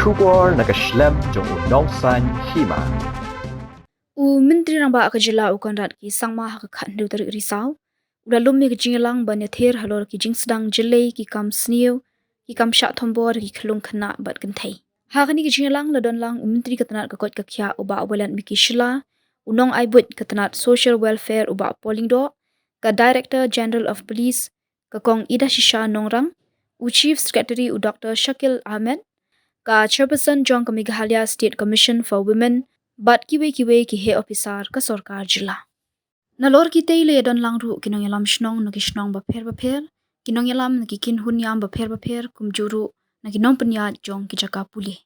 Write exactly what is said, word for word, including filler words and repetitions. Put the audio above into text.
Khubor na ka shlem jong u Nongsaiñ Hima. U Myntri Rangbah ka jylla u Conrad K Sangma ha ka khathynriew tarik Risaw u la lum ïa ka jingïalang ban ïathir halor ki jingsdang jyllei, ki kam sniew, ki kam shah thombor, ki khyllung khynnah bad kynthei. Ha kane ka jingïalang la don lang u Myntri ka tnat ka koit ka khiah u Bah Wailadmiki Shylla, u nongai buit ka tnat Social Welfare u Bah Paul Lyngdoh, ka Director General of Police ka Kong Idashisha Nongrang, u Chief Secretary u Doctor Shakil Ahmed, ka Chairperson jong ka Meghalaya State Commission for Women bad kiwei kiwei ki heh ophisar ka sorkar jylla. Nalor kitei la ïadon lang ruh ki nongïalam shnong na ki shnong bapher bapher, ki nongïalam na ki kynhun niam bapher bapher, kumjuh ruh na ki nongpynïaid jong ki jaka pule.